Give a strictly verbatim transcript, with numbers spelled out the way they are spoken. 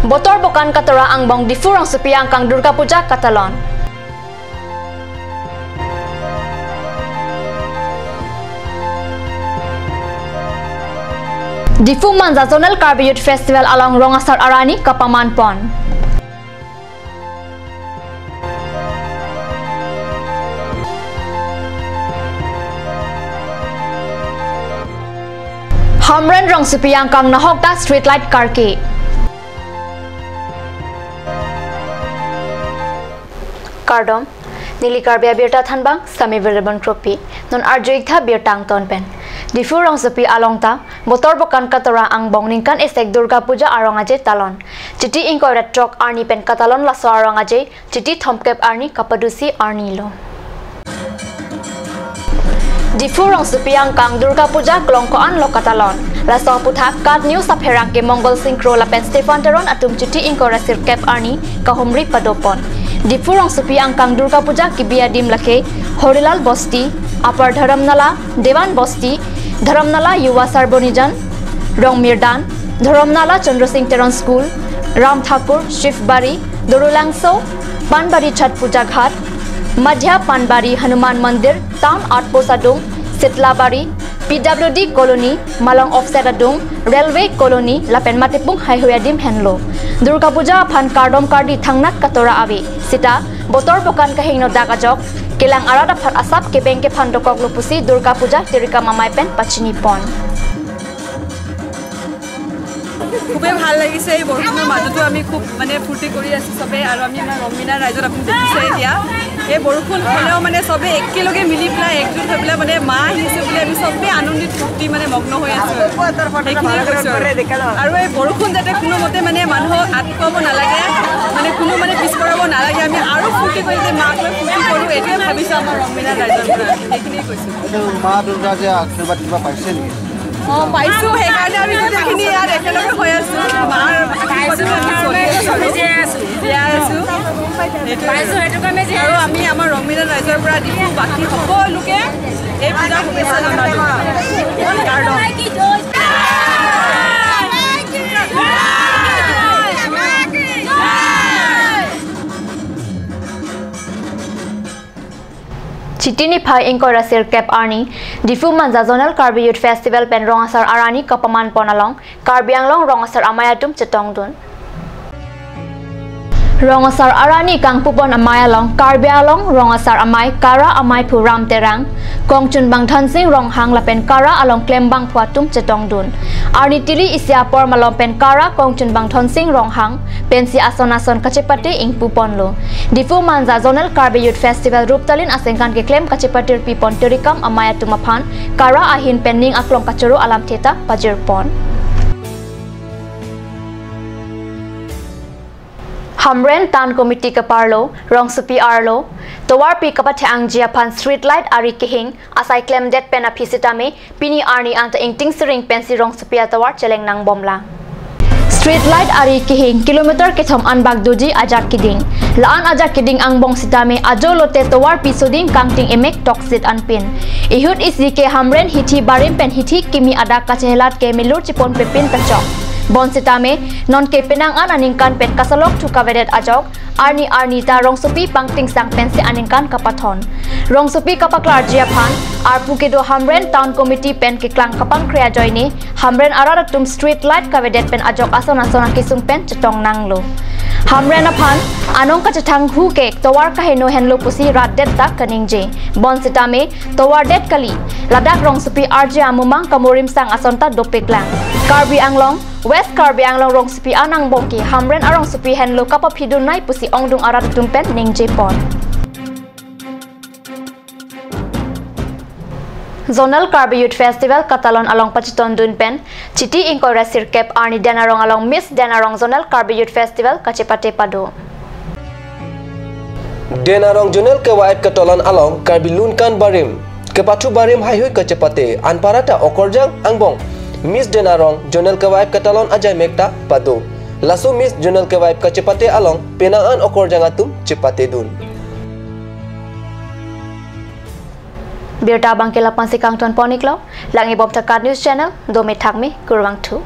Botor bokan katora angbong Diphu rongsopi angkang Durga Puja katalon. Diphu Manja Zonal Karbi Youth Festival along rong asar arni kapaman pon. Hamren rongsopi angkang nahokta street light karke. Kardom, neli Karbi abirta thanbang, Sami Verebon Kropi, non arju-ik tha birta angton pen. Diphu rongsopi along ta, botor bokan katora angbong ningkan esek Durga Puja arong aje talon. Chiti ingkoi ra throk arni pen katalon laso arong aje, chiti thomkep arni kapadusi arni lo. Diphu rongsopi angkang Durga Puja klong ko-an lo katalon. Laso aphuthak KAT News apherak ke Mongol Sing Kro lapen Stephen Teron atum chiti ingkoi ra sirkep arni kahumri padopon. Diphu rongsopi angkang Durga Puja kebi adim lake Horilal Bosti, Upper Dharamnala, Dewan Bosti, Dharamnala Yuva Sarbonijan, Rongmirdan, Dharamnala Chandra Sing Teron School, Ram Thakur, Shivbari, Dorulangso, Panbari Chhat Puja Ghat, Madhya Panbari Hanuman Mandir, Town Outpost adung, Sitlabari, P W D Colony, Malong Offset adung, Railway Colony, lapen Matipung Highway adim henlo. Durga Puja aphan kardom kardi thangnat katora ave. Sita, botor bokan kahingno dak ajok, kelang arat aphan asap kebeng kephan dokok lo pusi Durga Puja tirikam amei pen pachini pon. খুবেই ভাল লাগিছে। এই বৰষুণৰ মাজতো আমি খুব মানে ফূৰ্তি কৰি আছো চবে, আৰু আমি আমাৰ ৰংমিনা ৰাইজত আপুনি দেখিছে এতিয়া এই বৰষুণ হ'লেও মানে চবে একেলগে মিলি পেলাই একজোট হৈ পেলাই মানে মা আহিছে বুলি আমি চবে আনন্দিত ফূৰ্তি মানে মগ্ন হৈ আছো। সেইখিনিয়ে কৈছো আৰু। আৰু এই বৰষুণ যাতে কোনোমতে মানে মানুহক আটকাব নালাগে, মানে কোনো মানে পিছ পৰাব নালাগে, আমি আৰু ফূৰ্তি কৰি যে মাক লৈ ফূৰ্তি কৰোঁ, এইটোৱে ভাবিছো আমাৰ ৰংমিনা ৰাইজৰ পৰা। সেইখিনিয়ে কৈছো। এইটো মা দুৰ্গা যে আশীৰ্বাদ কিবা পাইছে নেকি? অ, পাইছো, সেইকাৰণে আমি গোটেইখিনি ইয়াত একেলগে হৈ আছো। মাৰ আশীৰ্বাদত আমি চলি আছো আৰু জীয়াই আছো। সেইটোৱে। পাইছো, সেইটো কাৰণে জীয়াই আৰু আছো। আমি আমাৰ ৰংমিনা ৰাইজৰ পৰা দিছো, বাকী সকলোকে এই পূজাৰ শুভেচ্ছা জনালো। কাৰ্ডম। Chiti niphai ingkoi ra sirkep arni, Diphu Manja Zonal Karbi Youth Festival pen rong asar arni kapaman pon along, Karbi Anglong rong asar amei atum chetongdun. Rong asar arni kangpupon amei along, Karbi Anglong rong asar amei, KARA amei phu Ram Terang, kongchunbang Dhonsing Ronghang lapen KARA along klembangphu atum chetongdun. Arni tili isi apor malom pen KARA kongchunbang Dhonsing Ronghang pensi ason ason kachepate ingpuponlo. Diphu Manja Zonal Karbi Youth Festival ruptalin asengkan keklem kachepatir pipon tirikam amei atum aphan KARA ahin pen ning aklong kachoro alamthe ta pajirpon. Hamren Town Committee keparlo, rongsopi arlo, tovarpi kapathe-angji aphan street light ari kehing asai klemdet pen aphi sitame, pini arni anta ingting siring pensi rongsopi atovar cheleng nangbomlang. Street light ari kehing kilometer kethom anbak doji ajak keding. La-an ajak keding angbong sitame ajo lote tovarpi soding kangting emek toksit anpin. Ihut isi ke Hamren hithi barim pen hithi kimi adak kachehelat ke milur chipon pepin kachok. Bonsitame, nonke penang an aningkan pen kasalok thu kavedet ajok, arni arni ta rongsopi pangtingsang pensi aningkan kapathon. Rongsopi kapaklarji aphan, arpu kedo Hamren Town Committee pen keklang kapangkre ajoine, Hamren arat atum street light kavedet pen ajok ason ason akesung pen chetong nanglo. Hamren aphan, anong kachethang hu ke tovar kaheno henlo pusi rat det ta kaningje. Bonsitame, tovar det kali, ladak rongsopi arje amumang kamorimsang ason ta dopiklang. Karbi Anglong, West Karbi Anglong rongsopi an angbong ke Hamren arongsopi henlo kapaphidun nai pusi ongdung arat atum pen ningjepon. Zonal Karbi Youth Festival katalon along pachetondun pen, chiti ingkoi ra sirkep arni Denarong along Miss Denarong Zonal Karbi Youth Festival kachepate pado. Denarong Zonal Kewa-et katalon along Karbi Lunkan Barim kepathu barim haihui kachepate anparta okorjang angbong Miss Denarong Zonal Kewa-et katalon ajaimek ta pado. Laso Miss Zonal Kewa-et kachepate along penang an okorjang atum chepatedun. Birta abangke la-ansi kangtonpon-iklo, lang-ibom ta KAT News Channel, dome thakme, kurvangthu.